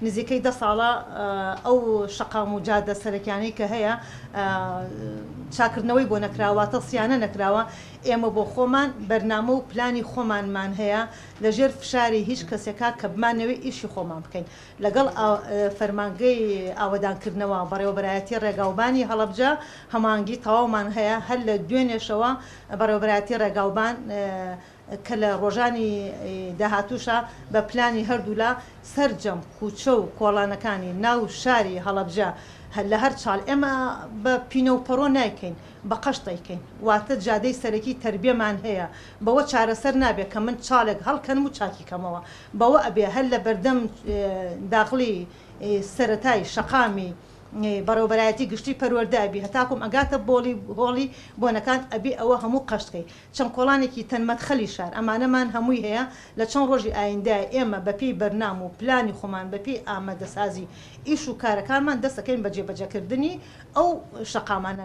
نزیکەی 10 ساڵە ئەو شەقام و جادە سەرەکیانەی کە هەیە چاکردنەوەی بۆ نەکراوە، واتە سیانە نەکراوە. ئێمە بۆ خۆمان بەرنامە و پلانی خۆمانمان هەیە لە ژێر فشاری هیچ کەسێکا کە بمانەوێ ئیشی خۆمان بکەین لەگەڵ فەرمانگەی ئاوەدانکردنەوە، بەڕێوەبەرایەتی ڕێگاوبانی هەڵەبجە هەماهەنگی تەواومان هەیە. هەر لە دوێنێشەوە بەڕێوەبەرایەتی ڕێگاوبان کە لە ڕۆژانی داهاتووشا بە پلانی هەردوولا سەرجەم کوچە و کۆڵانەکانی ناو شاری هەڵەبجە لە هەر چاڵ، ئێمە بە پینە و پەڕۆ نایکەین، بە قەشت دەیکەین، واتە جادەی سەرەکی تەربیەمان هەیە، بەوە چارەسەر نابێ کە من چاڵێک هەڵکەنم و چاکی کەمەوە، بەوە ئەبێ هەر لە بەردەم داخڵی سەرەتای شەقامی بەڕێوەبەرایەتی گشتی پەروەردە ئەبی هەتاکوم ئەگاتە بۆڵی هۆڵی بۆنەکان ئەبی ئەوە هەموو قەشت کەی. چەند کۆڵانێکی تەن مەدخەلی شار ئەمانەمان هەمووی هەیە. لە چەند ڕۆژی ئایندە ئێمە بە پێی بەرنام و پلانی خۆمان بە پێی ئامادەسازی ئیش و کارەکانمان دەست ئەکەین بە جێبەجێکردنی ئەو شەقامانە.